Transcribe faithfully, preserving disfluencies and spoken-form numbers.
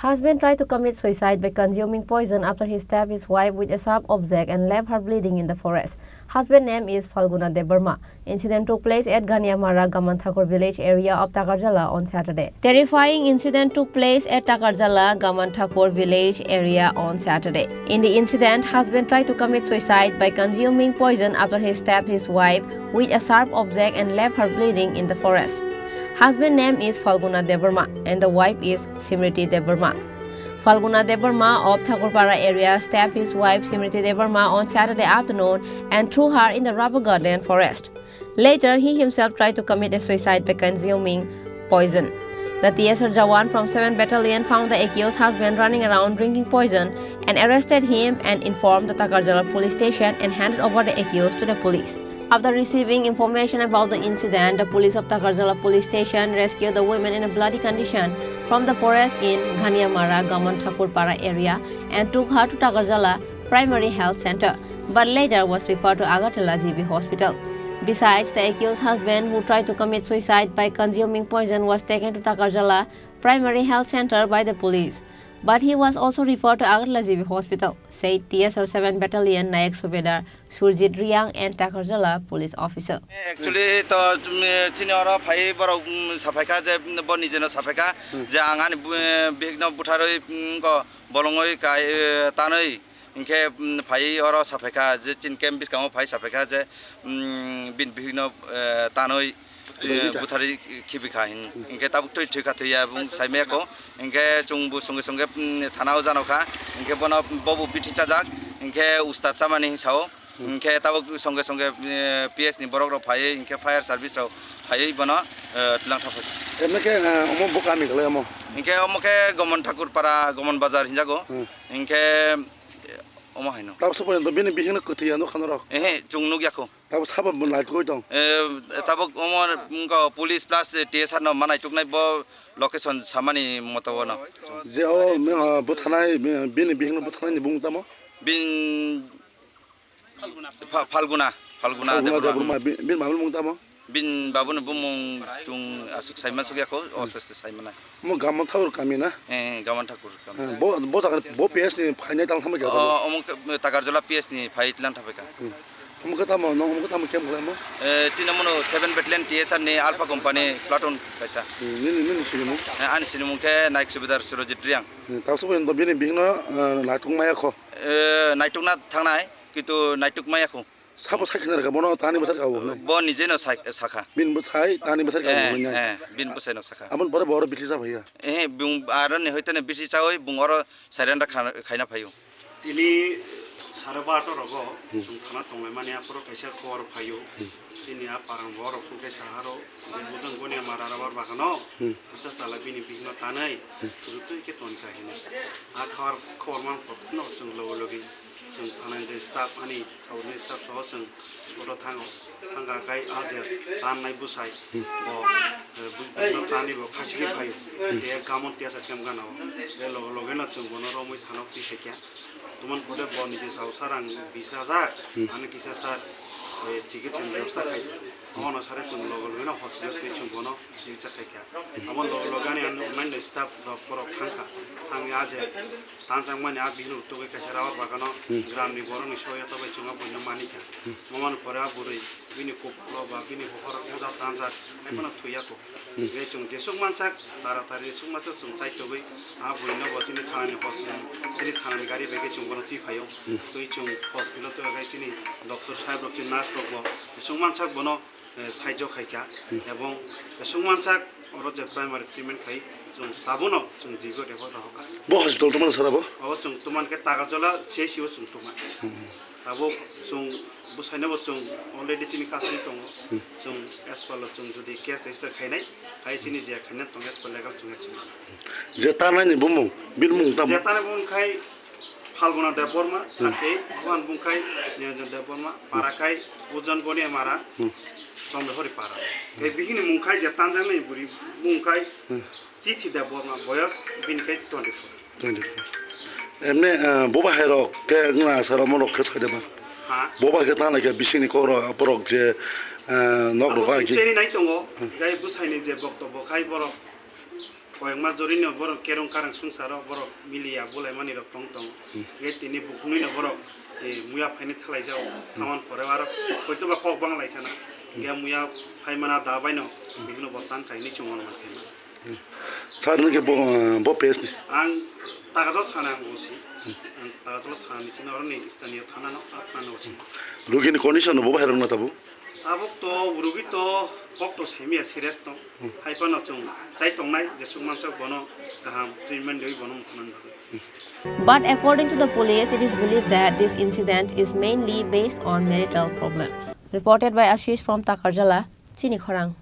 Husband tried to commit suicide by consuming poison after he stabbed his wife with a sharp object and left her bleeding in the forest. Husband name is Falguna Debbarma. Incident took place at Ghaniamara Gaman Thakur village area of Takarjala on Saturday. Terrifying incident took place at Takarjala Gaman Thakur village area on Saturday. In the incident, husband tried to commit suicide by consuming poison after he stabbed his wife with a sharp object and left her bleeding in the forest. Husband name is Falguna Debbarma and the wife is Simriti Debbarma. Falguna Debbarma of Thakurpara area stabbed his wife Simriti Debbarma on Saturday afternoon and threw her in the rubber garden forest. Later, he himself tried to commit a suicide by consuming poison. The T S R Jawan from seventh Battalion found the accused husband running around drinking poison and arrested him and informed the Takarjala police station and handed over the accused to the police. After receiving information about the incident, the police of Takarjala police station rescued the women in a bloody condition from the forest in Ghaniamara Gaman Thakur Para area and took her to Takarjala Primary Health Center, but later was referred to Agartala G B Hospital. Besides, the accused husband, who tried to commit suicide by consuming poison, was taken to Takarjala Primary Health Center by the police, but he was also referred to Agartala G B Hospital, said T S R seven Battalion Nayak Subedar Surjit Riang and Takarjala police officer. Actually, to, um, chini oro phai borok, um, saphaikha je, um, bo nijeno saphaikha je ang ani bu-, bihikno butharwi, um, ko bolongwi kai, eh, tanwi. Hinkhe, mm, phai oro saphaikha je chini camp bwskango phai saphaikha je, mm, bini bihikno, eh, tanwi, eh, buthari khibikha hin. Hinkhe tabuk twi thwikha thwiya bung saimaya kho. Hinkhe chwngbo songe songe, mm, thana o janokha. Hinkhe bono bobo bithi chajak. Hinkhe ustad chamani hin sao. Hinkhe tabuk songe songe, eh, P S ni borok rok phaiwi hinkhe fire service rok phaiwi bono, eh, twlang thaphaikha. Emne khe, eh, omo bo kami khlai omo? Hinkhe omo khe Gomon Thakur Para, Gomon Bazar hinjago. Hinkhe Omo haino. Tabuk se porjonto bini bihikno kwthwi ya nukha norok? Ehe, chwng nukya kho. Tabuk sabo bo naitugwi tong? Eh, tabuk omo wngkha police plus, eh, T S R no ma naituknai bo location samani moto bono. Je o, ah, buthanai, bini bihikno buthanai ni bung tamo? Bin Pha-, Phalguna, Phalguna Phalguna Debbarma. Debbarma, bi-, bini mamani mung tamo? Bini babuni bumung chwng aswk saima sukya kho, aste aste saimanai. Omo Gaman Thakur kami na? Eh, eh, Gaman Thakur kami. Eh, bo, bo jaga bo P S ni phainai tang thambai kha tamo? O, omo khe Takarjala P S ni phai tlang thabai kha. Hmm. Omo khe tamo, nong omo khe tamo camp khlaimo? Eh, chini omono seven Battalion T S R ni Alpha Company platoon kaisa. Hmm, nini, nini sinimung? Eh, ani sinimung khe Naik Subedar Surojit Riang. Hmm, tabuk se porjonto bini bihikno, eh, naituk maya kho? Eh, naitukna thangnai, kintu naituk maya kho. Sabo sai khna rwkha bono tani bwsar kha bo hwnwi. Bo nije no sai, sakha. Bini bwsai tani bwsar kha bo hwnwi. Eh, eh, bini bwsai no sakha. Aboni pore bo oro bithi cha phaiya. Eh, bung aro ni hoite ne bithi chawi bung oro surrender kha-, khaina phaio. Tini sare barota rogo chwng thana tonglai mani aphuru kaisa khobor phaio. Chini a parang borok hwnkhe saharo je bujang goni mara rabar bagano kisa chala bini bihikno tanai rwtwi khe tonkha hino. A khobor, khobor man no chwng logi logi. Chwng thanani je staff ani sauni staff soho chwng spot o thango. Thangkha khai a je tannai bwsai bo, eh, bus-, bus-, tanni bo khachigwi phaio. Tei gamon tiya sa kem gana o. Tei loge loge no chwng bono romwi thano twi khaikha. Tomon pore bo niji sao sir ang bis hajar, ani kisa sir, eh, chikitsa ni bebosta khai di. Omono sare chwng loge loge no hospital twi chwng bono chikitsa khaikha. Abo loge loge ani online ni staff rok borok thangkha. Thangwi a je tanjakmani a bihik rok tugwi kaisa rubber bagano gram ni borok ni soya tobai chwng a buino manikha. Momani pore a bwrwi bini kupalo ba bini hohoro moja tanjak hai phano thwiya kho. Tei chwng jesuk mansak taratari sukmasa chwng chaitogwi a buino bo chini thanani hospital, chini thanani gari bai khe chwng bono twi phaio. Twi chwng hospital twi khe chini doctor saheb rok chini nurse rok bo jesuk mansak bono eh, saijo khaikha, ebong chwng mansak oro je primary treatment khai chwng tabono chwng jibo rebo rohorkha. Bo hospital tomani sara bo? Abo chwng toman khe Takarjala C H C o chwng toman. Tabuk chwng bwsaino bo chwng already chini kasui tongo. Chwng as per lo chwng jodi case register khainai, khai chini je khainai tong as per legal chwng action. Je tanani bumung, bini mung tamo? Je tanani bumung khai Phalguna Debbarma, hmm, thirty-eight, bwsani bumung khai Niranjan Debbarma, para khai Ujan Goni Mara, hmm, Chomrehori para. Khai bihini mung khai je tanjaknai buri bumung khai, hmm, Chithi Debbarma, boyos bini khai twenty-four. Twenty-four. Emne, ah, boba hai rok ke ngna sara mo rok khe sai de ba? Ha? Boba khe tanai khe bisini kok rok, borok je, ah, nok rok abo ai chini nai tongo, hmm, khai bwsaini je bokto bo khai borok Koyekma jorino borok kerong karang sungsaro borok miliya bulaimani rok tong tong. Hmm. Ge tini bukhunino borok, eh, muya phaini thalai jao. Hmm. Thaman pore aro hoito ba kok bang lai khana. Hmm. Ge muya phaimana da baino, hmm, bihino bo tang kaini chumon man khaima. Hmm. Sir, nung ke bo, bo page ni? Ang Tagajal thana ang O C. Hmm. Ang Tagajal thana ni chini oroni staniyo thana no, a thana O C. Rugini condition bo bahai rok na tabo? Tabuk to rugi to kok to saimiya serious tong. Hmm. Hai phano chwng chai tongnai jesuk mansok bono kaham treatment riwi bono muthunani bagwi. But according to the police, it is believed that this incident is mainly based on marital problems. Reported by Ashish from Takarjala, Chini Khorang.